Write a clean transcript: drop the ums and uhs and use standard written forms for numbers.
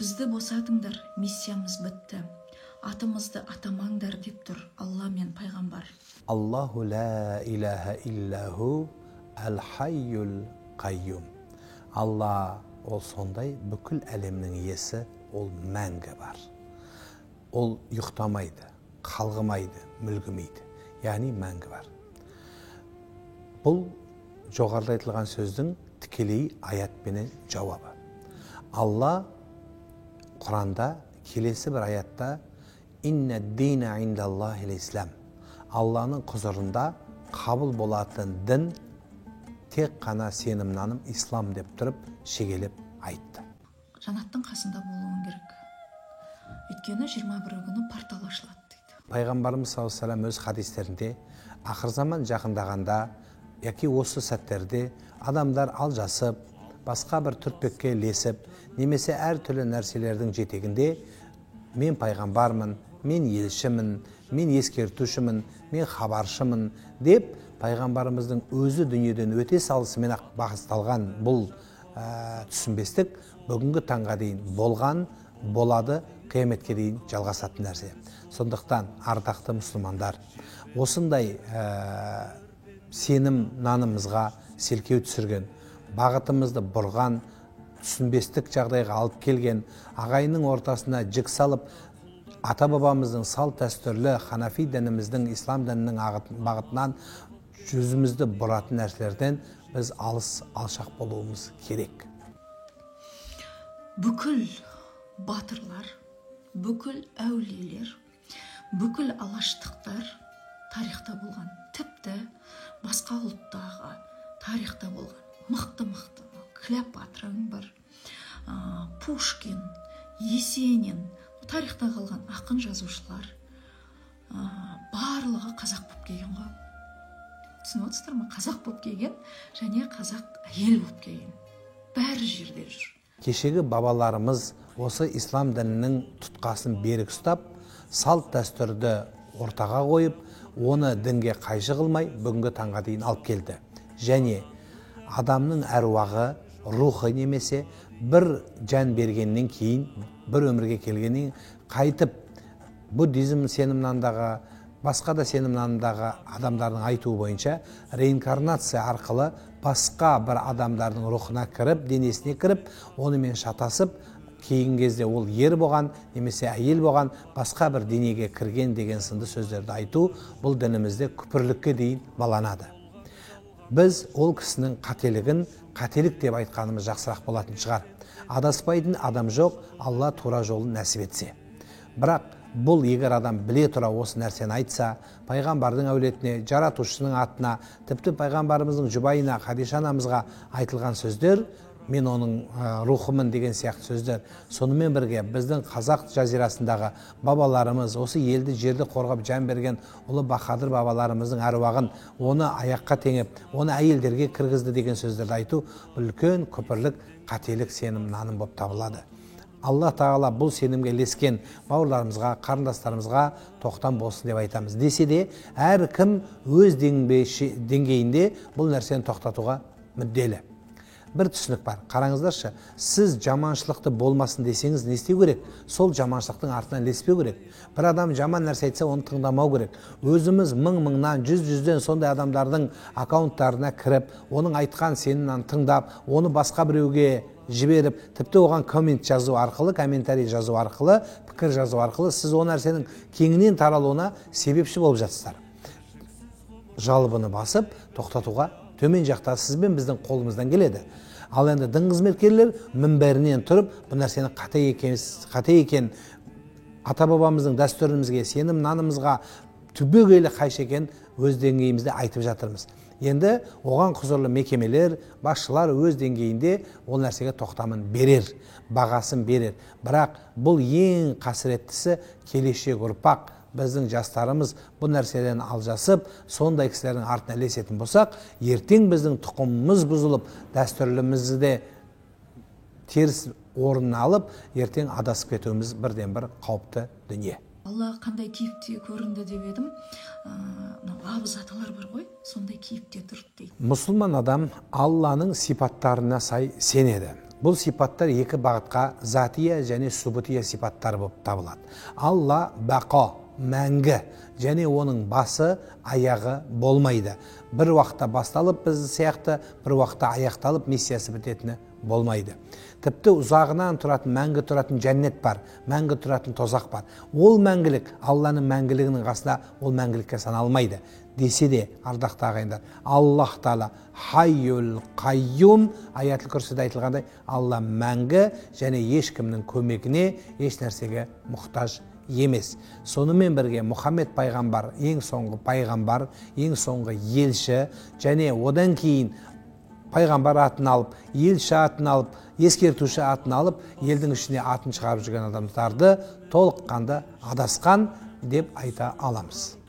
Бізді босатыңдар, миссиямыз бітті. Атымызды атамаңдар деп тұр Алла мен пайғамбар. Аллаху ла илаха иллаху әл хайюл қайюм. Алла ол сондай бүкіл әлемнің иесі, ол мәңгі бар. Ол ұйықтамайды, қалғымайды, мүлгімейді. Яғни мәңгі бар. Бұл жоғарыда айтылған сөздің тікелей аятпенен жауабы. Алла Құранда келесі бір аятта «Инна дина индаллахил ислам». Алланың құзырында қабыл болатын дін тек қана сенім наным ислам деп тұрып шегелеп айтты. Жанаттың қасында болуың керек. Өйткені 21 күні портал ашылады дейді. Пайғамбарымыз саллаллаху алейхи вассалам өз хадистерінде ақыр заман жақындағанда яки осы сәттерде адамдар алжасып, басқа бір түртпекке ілесіп, немесе әртүрлі нәрселердің жетегінде мен пайғамбармын, мен елшімін, мен ескертушімін, мен хабаршымын деп пайғамбарымыздың өзі дүниеден өте салысымен ақ басталған бұл түсінбестік бүгінгі таңға дейін болған, болады, қияметке дейін жалғасатын нәрсе. Сондықтан ардақты мұсылмандар, осындай сенім нанымызға селкеу түсірген, бағытымызды бұрған, түсінбестік жағдайға алып келген, ағайынның ортасына жік салып, ата-бабамыздың салт дәстүрлі ханафи дініміздің, ислам дінінің бағытынан жүзімізді бұратын нәрселерден біз алыс алшақ болуымыз керек. Бүкіл батырлар, бүкіл әулиелер, бүкіл алаштықтар тарихта болған, тіпті басқа ұлттағы тарихта болған. Мықты-мықты Клеопатраң бар, Пушкин, Есенин, тарихта қалған ақын жазушылар, барлығы қазақ болып келген ғой. Түсініп отырсыздар ма? Қазақ болып келген және қазақ әйел болып келген. Бәрі жерде жүр. Кешегі бабаларымыз осы ислам дінінің тұтқасын берік ұстап, салт дәстүрді ортаға қойып, оны дінге қайшы қылмай бүгінгі таңға дейін алып келді. Және адамның әруағы, рухы немесе бір жан бергеннен кейін, бір өмірге келгеннен қайтып буддизм сенімнандағы, басқа да сенімнандағы адамдардың айтуы бойынша реинкарнация арқылы басқа бір адамдардың рухына кіріп, денесіне кіріп, онымен шатасып, кейінгі кезде ол ер болған немесе әйел болған басқа бір денеге кірген деген сынды сөздерді айту бұл дінімізде күпірлікке дейін баланады. Біз ол кісінің қателігін қателік деп айтқанымыз жақсырақ болатын шығар. Адаспайтын адам жоқ, Алла тура жолын нәсіп етсе. Бірақ бұл егер адам біле тұра осы нәрсені айтса, пайғамбардың әулетіне, жаратушының атына, тіпті пайғамбарымыздың жұбайына, Хадиша анамызға айтылған сөздер, мен оның рухымын деген сияқты сөздер, сонымен бірге біздің қазақ жазирасындағы бабаларымыз, осы елді жерді қорғап жан берген ұлы баһадүр бабаларымыздың әруағын, оны аяққа теңеп, оны әйелдерге кіргізді деген сөздерді айту үлкен күпірлік, қателік сенім наным болып табылады. Алла тағала бұл сенімге ілескен бауырларымызға, қарындастарымызға тоқтам болсын деп айтамыз. Десе де, әркім өз деңгейінде бұл нәрсені тоқтатуға мүдделі. Бір түсінік бар. Қараңыздаршы, сіз жаманшылықты болмасын десеңіз не істеу керек? Сол жаманшылықтың артынан ілеспеу керек. Бір адам жаман нәрсе айтса, оны тыңдамау керек. Өзіміз мың-мыңнан, жүз-жүзден сондай адамдардың аккаунттарына кіріп, оның айтқан сенімнен тыңдап, оны басқа біреуге жіберіп, тіпті оған коммент жазу арқылы, комментарий жазу арқылы, пікір жазу арқылы сіз ол нәрсенің кеңінен таралуына себепші болып жатсыздар. Жалобыны басып, тоқтатуға төмен жақта сіз бен біздің қолымыздан келеді. Ал енді дін қызметкерлер мінберінен тұрып, бұл нәрсені қате екен, ата-бабамыздың дәстүрімізге, сенім нанымызға түбегейлі қайшы екен өз деңгейімізде айтып жатырмыз. Енді оған құзырлы мекемелер, басшылар өз деңгейінде ол нәрсеге тоқтамын берер, бағасын берер. Бірақ бұл ең қасіреттісі келешек ұрпақ, біздің жастарымыз бұл нәрседен алжасып, сондай кісілердің артына ілесетін болсақ, ертең біздің тұқымымыз бұзылып, дәстүрлімізді де теріс орнын алып, ертең адасып кетуіміз бірден бір қауіпті дүние. Алла қандай кейіпте көрінді деп едім, мынау абыз аталар бар ғой, сондай кейіпте тұрды дейді. Мұсылман адам Алланың сипаттарына сай сенеді. Бұл сипаттар екі бағытқа, затия және субутия сипаттары болып табылады. Алла бақо, мәңгі, және оның басы, аяғы болмайды. Бір уақытта басталып біз сияқты, бір уақытта аяқталып миссиясы бітетіні болмайды. Тіпті ұзағынан тұратын, мәңгі тұратын жәннет бар, мәңгі тұратын тозақ бар. Ол мәңгілік Алланың мәңгілігінің қасында ол мәңгілікке саналмайды. Десе де, ардақты ағайындар, Аллах тағала хайюл қайюм, аятул күрсіде айтылғандай, Алла мәңгі және ешкімнің көмегіне, еш нәрсеге мұқтаж емес. Сонымен бірге Мұхаммед пайғамбар ең соңғы пайғамбар, ең соңғы елші, және одан кейін пайғамбар атын алып, елші атын алып, ескертуші атын алып, елдің ішіне атын шығарып жүрген адамдарды толыққанды адасқан деп айта аламыз.